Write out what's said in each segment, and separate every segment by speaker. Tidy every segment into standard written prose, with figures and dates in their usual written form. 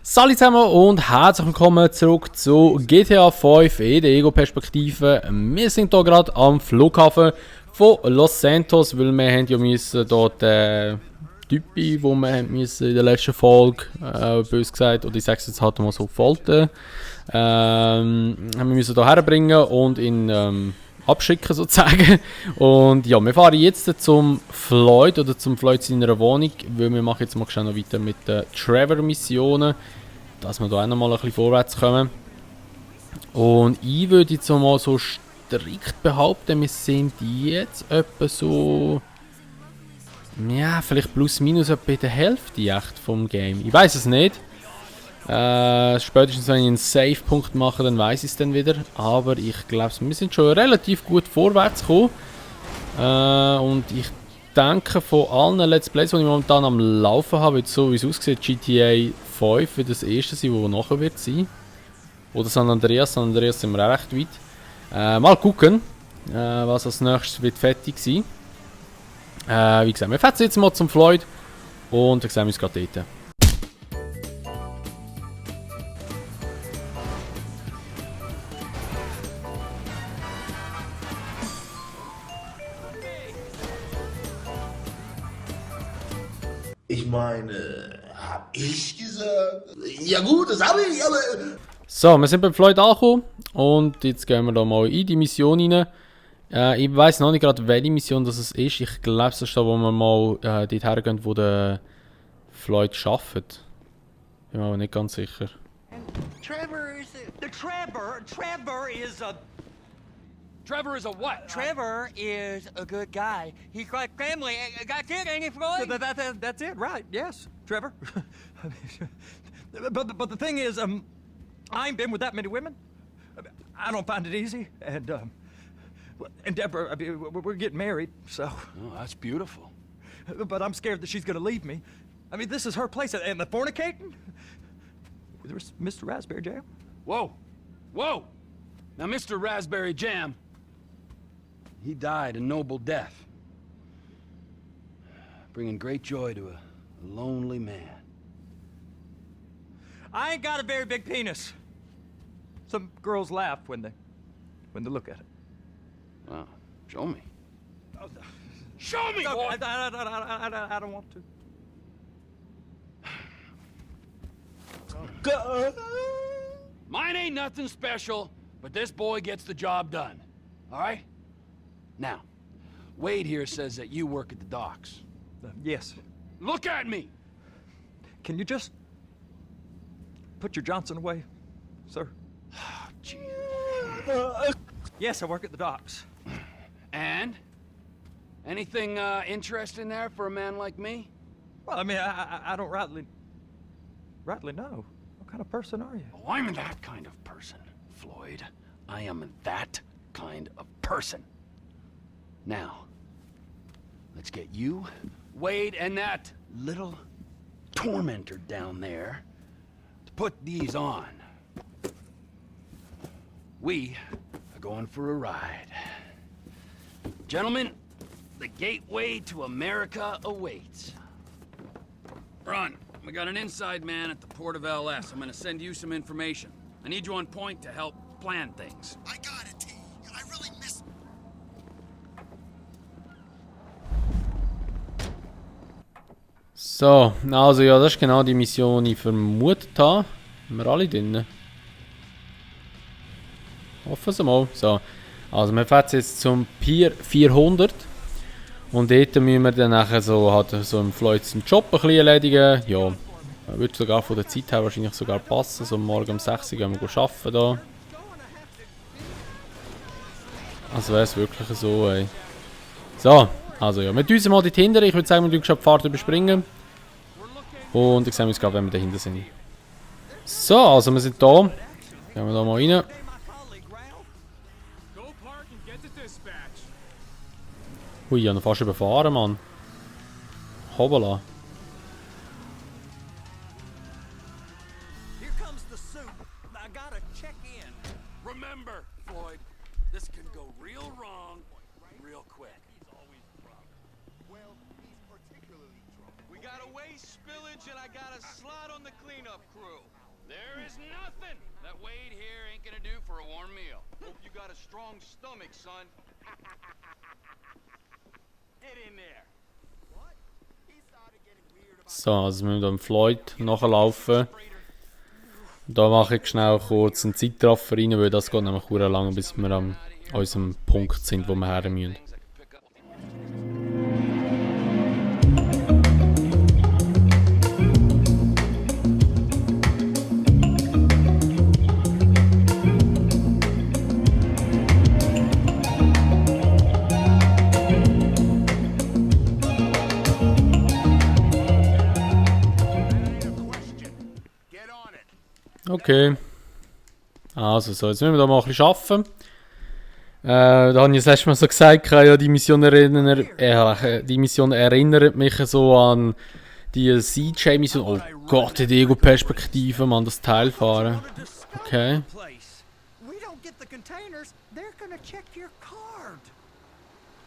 Speaker 1: Salut zusammen und herzlich willkommen zurück zu GTA 5 in der Ego-Perspektive. Wir sind hier gerade am Flughafen von Los Santos, weil wir haben ja müssen dort Typi, wo wir müssen in der letzten Folge, bös gesagt, oder ich sage es jetzt halt mal so, Folter, haben wir müssen hier herbringen und ihn abschicken sozusagen. Und ja, wir fahren jetzt zum Floyd oder zum Floyd seiner Wohnung, weil wir machen jetzt mal schnell noch weiter mit den Trevor-Missionen, dass wir da auch noch mal ein bisschen vorwärts kommen. Und ich würde jetzt mal so strikt behaupten, wir sind jetzt etwa so, ja, vielleicht plus minus etwa in der Hälfte echt vom Game. Ich weiß es nicht. Spätestens wenn ich einen Save-Punkt mache, dann weiß ich es dann wieder. Aber ich glaube, wir sind schon relativ gut vorwärts gekommen. Und ich denke, von allen Let's Plays, die ich momentan am Laufen habe, wird so wie es aussieht, GTA 5 wird das erste sein, das nachher wird sein. Oder San Andreas. San Andreas sind wir auch recht weit. Mal gucken, was als nächstes wird fertig sein. Wie gesagt, wir fahren jetzt mal zum Floyd und dann sehen wir uns gerade dort.
Speaker 2: Ich meine, hab ich gesagt? Ja gut, das habe ich, aber...
Speaker 1: So, wir sind beim Floyd angekommen und jetzt gehen wir da mal in die Mission rein. Ich weiß noch nicht gerade, welche Mission das ist. Ich glaube, es ist da, wo wir mal dort hergehen, wo der Floyd arbeitet. Bin mir aber nicht ganz sicher.
Speaker 3: Trevor is
Speaker 4: Trevor is a what?
Speaker 3: Trevor is a good guy. He's like family. Got kid, ain't he, Floyd?
Speaker 5: That's it, right? Yes, Trevor. but the thing is, I ain't been with that many women. I don't find it easy, and Deborah, I mean, we're getting married, so.
Speaker 4: Oh, that's beautiful.
Speaker 5: But I'm scared that she's gonna leave me. I mean, this is her place, and the fornicating. There's Mr. Raspberry Jam.
Speaker 4: Whoa, whoa! Now, Mr. Raspberry Jam, he died a noble death, bringing great joy to a lonely man.
Speaker 5: I ain't got a very big penis. Some girls laugh when they look at it.
Speaker 4: Wow, show me.
Speaker 5: Oh,
Speaker 4: Show me,
Speaker 5: no,
Speaker 4: boy!
Speaker 5: I don't want to.
Speaker 4: Mine ain't nothing special, but this boy gets the job done. All right? Now, Wade here says that you work at the docks.
Speaker 5: Yes.
Speaker 4: Look at me!
Speaker 5: Can you just put your Johnson away, sir?
Speaker 4: Oh, gee.
Speaker 5: Yes, I work at the docks.
Speaker 4: And? Anything interesting there for a man like me?
Speaker 5: Well, I mean, I don't rightly know. What kind of person are you?
Speaker 4: Oh, I'm that kind of person, Floyd. I am that kind of person. Now, let's get you, Wade, and that little tormentor down there to put these on. We are going for a ride. Gentlemen, the gateway to America awaits. Run. We got an inside man at the port of LS. I'm gonna send you some information. I need you on point to help plan things.
Speaker 2: I got it, T. I really miss...
Speaker 1: So, also ja, das ist genau die Mission, die ich vermutet habe. Haben wir alle drin? Hoffen Sie mal. So, also wir fahren jetzt zum Pier 400. Und dort müssen wir dann nachher so, halt so im Floyd seinen Job ein bisschen erledigen. Ja, würde sogar von der Zeit her wahrscheinlich sogar passen. So morgen um 6 Uhr gehen wir arbeiten da. Also wäre es wirklich so, ey. So, also ja, wir düsen mal dort hinten. Ich würde sagen, wir dürfen die Fahrt überspringen. Und ich sehe uns gerade, wenn wir dahinter sind. So, also wir sind da. Gehen wir da mal rein. Hui, ich habe ihn fast überfahren, Mann. Hoppala.
Speaker 3: Here comes the soup. I gotta check in.
Speaker 4: Remember, Floyd, this can go real wrong real quick.
Speaker 2: Well, he's particularly drunk. We
Speaker 3: We got a waste spillage and I got a slot on the cleanup crew. There is nothing that Wade here ain't gonna do for a warm meal. Hope you got a strong stomach, son. Get in there.
Speaker 1: So, also wir müssen dem Floyd nachlaufen. Da mache ich schnell kurz einen Zeitraffer rein, weil das geht nämlich sehr lange, bis wir an unserem Punkt sind, wo wir her müssen. Okay. Also, so, jetzt müssen wir da mal ein bisschen arbeiten. Da habe ich das letzte Mal so gesagt, ja, die Mission erinnert mich so an die CJ-Mission. Oh Gott, die Ego-Perspektive, man, das Teil fahren. Okay.
Speaker 5: We don't get the containers, they're gonna check your card.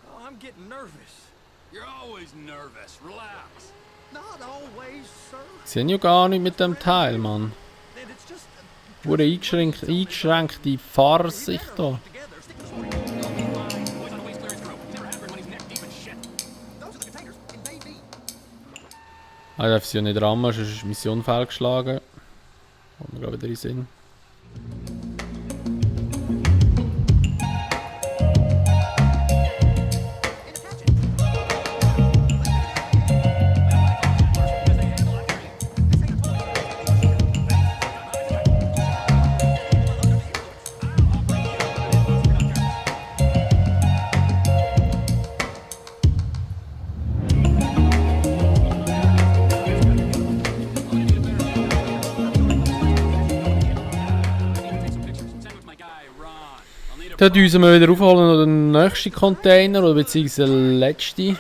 Speaker 5: Oh, I'm getting nervous.
Speaker 4: You're always nervous. Relax.
Speaker 5: Not always, sir.
Speaker 1: Sie haben ja gar nicht mit dem Teil, Mann.
Speaker 5: And it's just
Speaker 1: Wurde eingeschränkte Fahrersicht da.
Speaker 5: together. Stick this Those are the containers. It may be.
Speaker 1: Ah, darf sie ja nicht rammen, sonst ist die Mission fehlgeschlagen. Kommen wir gerade wieder in den Sinn. Dort müssen wir wieder aufholen oder den nächsten Container oder beziehungsweise den letzten.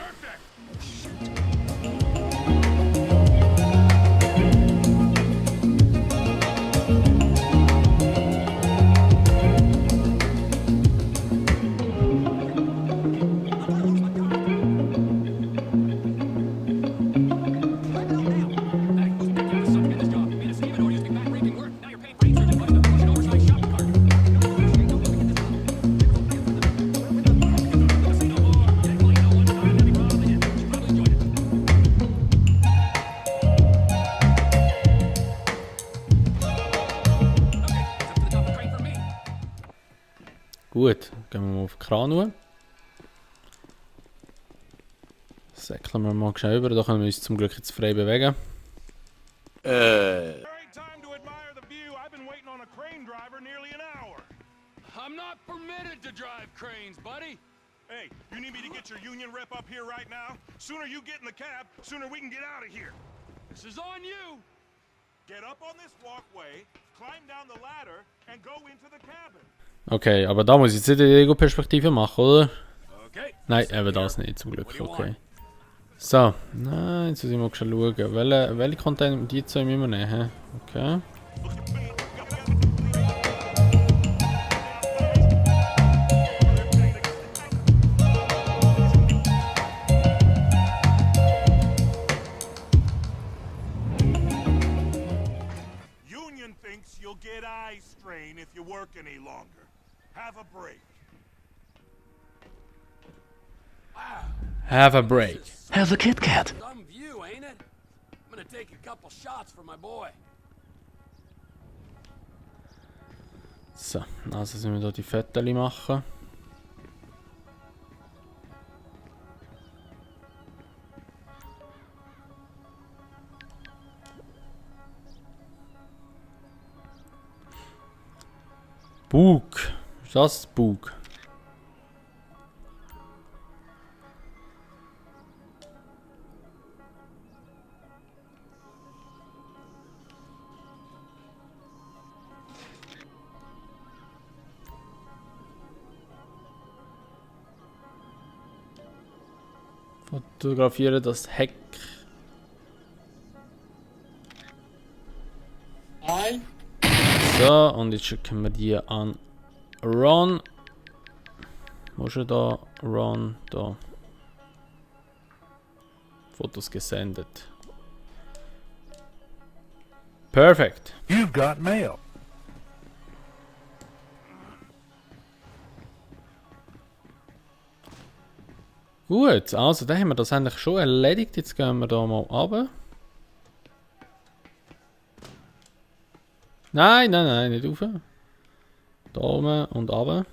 Speaker 1: Gut, gehen wir mal auf den Kran hoch. Säckeln wir mal schnell über, da können wir uns zum Glück jetzt frei bewegen.
Speaker 6: Great time to admire the view. I've been waiting on a crane driver nearly an hour.
Speaker 4: I'm not permitted to drive cranes, buddy.
Speaker 6: Hey, you need me to get your union rep up here right now? Sooner you get in the cab, sooner we can get out of here.
Speaker 4: This is on you.
Speaker 6: Get up on this walkway, climb down the ladder, and go into the cabin.
Speaker 1: Okay, aber da muss ich jetzt nicht die Ego-Perspektive machen, oder?
Speaker 4: Okay.
Speaker 1: Nein, eben das nicht, zum Glück. Okay. So, nein, jetzt muss ich mal schauen. Welche Container, die zwei müssen wir nehmen? Okay.
Speaker 6: Union thinks you'll get eye strain if you work any longer. Have a break.
Speaker 1: Have a break.
Speaker 7: Have a Kit Kat.
Speaker 4: Some view, ain't it? I'm gonna take a couple shots for my boy.
Speaker 1: So, also müssen wir hier die Fotos machen. Bug. Ist das Bug? Fotografiere das Heck. So, und jetzt schicken wir die an Ron. Wo ist er da? Ron, da. Fotos gesendet. Perfekt.
Speaker 7: You've got mail.
Speaker 1: Gut, also dann haben wir das eigentlich schon erledigt. Jetzt gehen wir da mal runter. Nein, nein, nein, nicht rauf. Da oben und runter.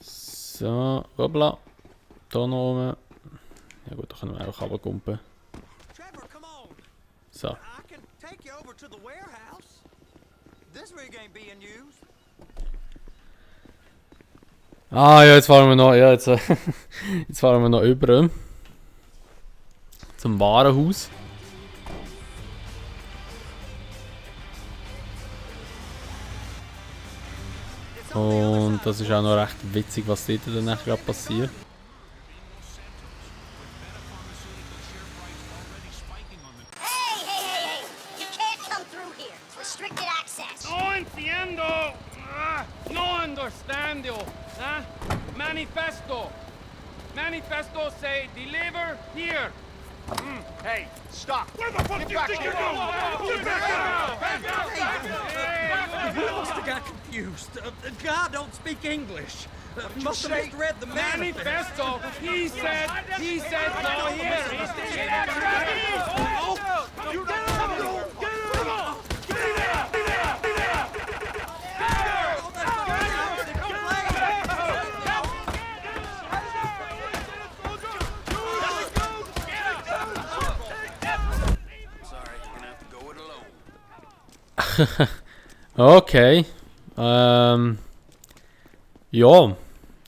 Speaker 1: So, hoppla. Da noch oben. Ja gut, da können wir einfach runterkumpen.
Speaker 5: Trevor, come on.
Speaker 1: So.
Speaker 5: I can take you over to the warehouse. This rig ain't being used.
Speaker 1: Ah ja, jetzt fahren wir noch, ja, jetzt fahren wir noch über zum Warenhaus. Und das ist auch noch recht witzig, was dort dann gerade passiert.
Speaker 8: Hey! You can't come through here. It's restricted access.
Speaker 3: No entiendo. No understand you. Manifesto. Manifesto say deliver here.
Speaker 4: Hey, stop!
Speaker 6: Where the fuck do you think you're going?
Speaker 5: We must have got confused. The guy don't speak English. Must have misread the
Speaker 3: Manifesto. He said no here.
Speaker 1: Okay. Ja.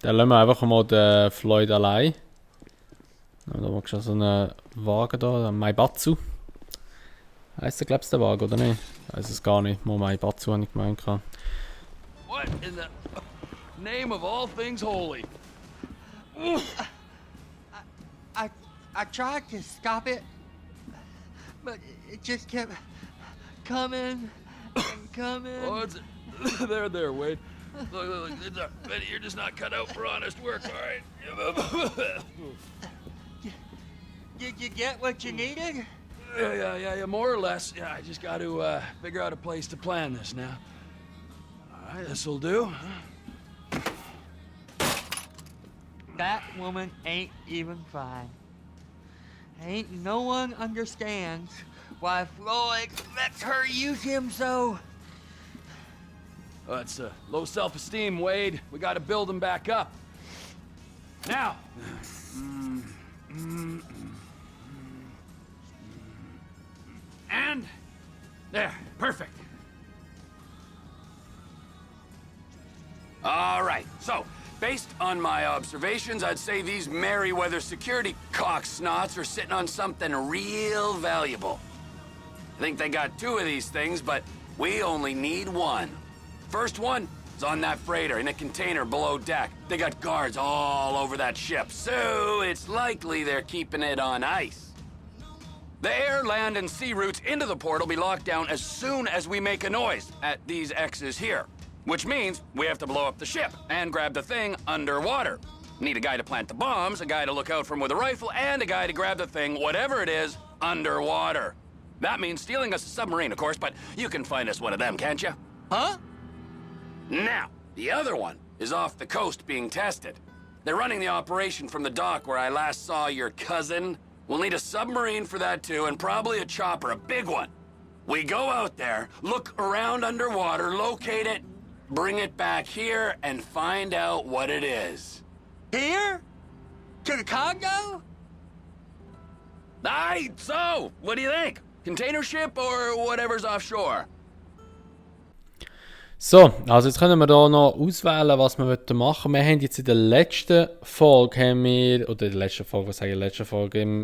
Speaker 1: Dann lassen wir einfach mal den Floyd allein. Da haben wir schon so einen Wagen da, ein Maibatsu. Heißt der, glaubst du, der Wagen, oder nicht? Ich weiß es gar nicht. Mal Maibatsu habe ich gemeint.
Speaker 4: What in the name of all things holy?
Speaker 9: I tried to stop it, but it just kept coming and coming.
Speaker 4: Oh, it's there, Wade. Look, Betty, you're just not cut out for honest work, all right?
Speaker 9: Did you get what you needed?
Speaker 4: Yeah, more or less. Yeah, I just got to figure out a place to plan this now. All right, this'll do.
Speaker 9: That woman ain't even fine. Ain't no one understands why Floyd lets her use him so.
Speaker 4: It's low self-esteem, Wade. We got to build him back up. Now. And there, perfect. All right, so based on my observations, I'd say these Merryweather security cocksnots are sitting on something real valuable. I think they got 2 of these things, but we only need 1. First one is on that freighter in a container below deck. They got guards all over that ship, so it's likely they're keeping it on ice. The air, land, and sea routes into the port will be locked down as soon as we make a noise at these X's here. Which means we have to blow up the ship and grab the thing underwater. Need a guy to plant the bombs, a guy to look out for 'em with a rifle, and a guy to grab the thing, whatever it is, underwater. That means stealing us a submarine, of course, but you can find us one of them, can't you? Huh? Now, the other one is off the coast being tested. They're running the operation from the dock where I last saw your cousin. We'll need a submarine for that too, and probably a chopper, a big one. We go out there, look around underwater, locate it, bring it back here, and find out what it is.
Speaker 9: Here? To the Congo?
Speaker 4: Aye, so, what do you think? Container ship or whatever's offshore?
Speaker 1: So, also jetzt können wir hier noch auswählen, was wir machen wollen. Wir haben jetzt in der letzten Folge, im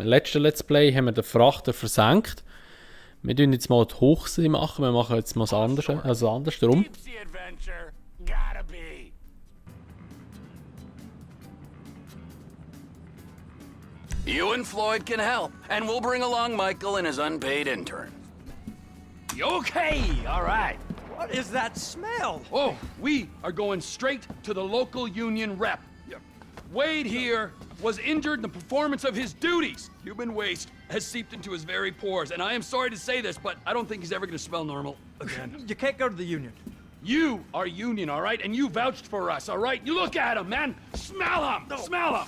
Speaker 1: letzten Let's Play haben wir den Frachter versenkt. Wir tun jetzt mal die Hochsee machen, wir machen jetzt mal das andere, also andersrum.
Speaker 4: Deep sea adventure, gotta be. You and Floyd can help, and we'll bring along Michael and his unpaid intern. Okay, all right.
Speaker 5: What is that smell?
Speaker 4: Oh, we are going straight to the local union rep. Wade here was injured in the performance of his duties. Human waste has seeped into his very pores, and I am sorry to say this, but I don't think he's ever gonna smell normal again.
Speaker 5: You can't go to the union.
Speaker 4: You are union, all right? And you vouched for us, all right? You look at him, man. Smell him. No. Smell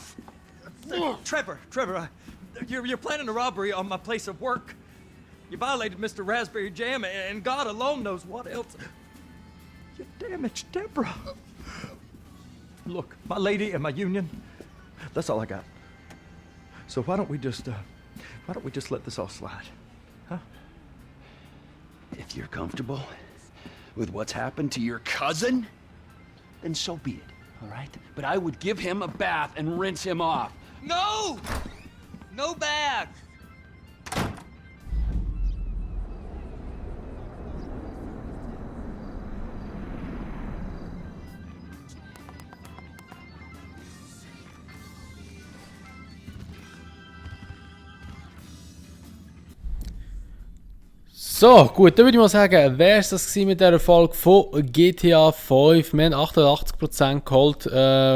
Speaker 4: him.
Speaker 5: Trevor, you're planning a robbery on my place of work. You violated Mr. Raspberry Jam, and God alone knows what else. You damaged Deborah. Look, my lady and my union, that's all I got. So why don't we just let this all slide, huh?
Speaker 4: If you're comfortable with what's happened to your cousin, then so be it, all right? But I would give him a bath and rinse him off.
Speaker 9: No! No bath!
Speaker 1: So, gut, dann würde ich mal sagen, wäre es das gewesen mit dieser Folge von GTA 5. Wir haben 88% Gold,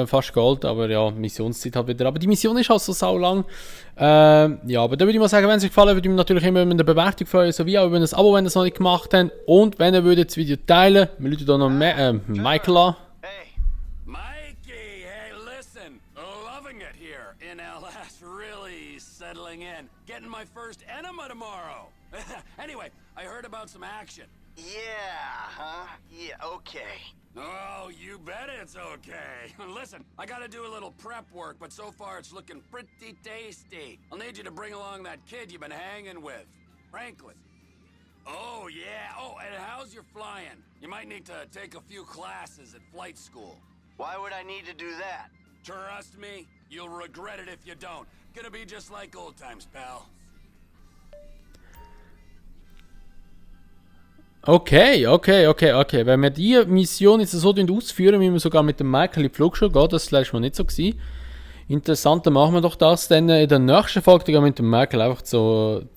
Speaker 1: fast Gold, aber ja, Missionszeit halt wieder. Aber die Mission ist halt so sau lang. Ja, aber dann würde ich mal sagen, wenn es euch gefallen hat, würde ich mich natürlich immer über eine Bewertung freuen, sowie auch über ein Abo, wenn ihr es noch nicht gemacht habt. Und wenn ihr würdet das Video teilen, wir rufen hier noch Michael an.
Speaker 4: Hey, Mikey, hey, listen. Loving it here in LS, really settling in. Getting my first enema tomorrow. Anyway, I heard about some action.
Speaker 7: Yeah, huh? Yeah, okay.
Speaker 4: Oh, you bet it's okay. Listen, I gotta do a little prep work, but so far it's looking pretty tasty. I'll need you to bring along that kid you've been hanging with, Franklin. Oh, yeah. Oh, and how's your flying? You might need to take a few classes at flight school.
Speaker 7: Why would I need to do that?
Speaker 4: Trust me, you'll regret it if you don't. Gonna be just like old times, pal.
Speaker 1: Okay. Wenn wir die Mission jetzt so ausführen, wie wir sogar mit dem Michael in die Flugschule gehen, das war letztes Mal nicht so gewesen. Interessant, dann machen wir doch das. Dann in der nächsten Folge gehen wir mit dem Michael einfach zur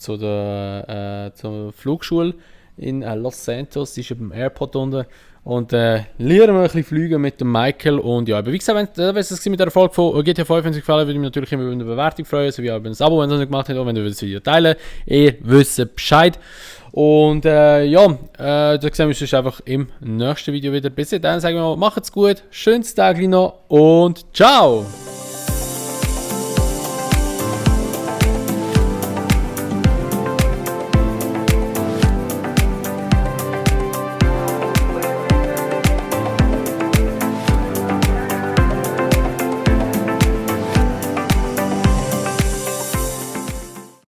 Speaker 1: Flugschule in Los Santos. Die ist beim Airport unten. Und lernen wir ein bisschen fliegen mit dem Michael. Und ja, aber wie gesagt, wenn es mit der Folge von GTA 5 wenn es euch gefallen würde ich mich natürlich immer über eine Bewertung freuen, sowie auch über ein Abo, wenn ihr es nicht gemacht habt, und wenn ihr das Video teilen. Ihr wisst Bescheid. Und da sehen wir uns einfach im nächsten Video wieder. Bis dann sagen wir mal, macht's gut, schönes Tag noch und ciao!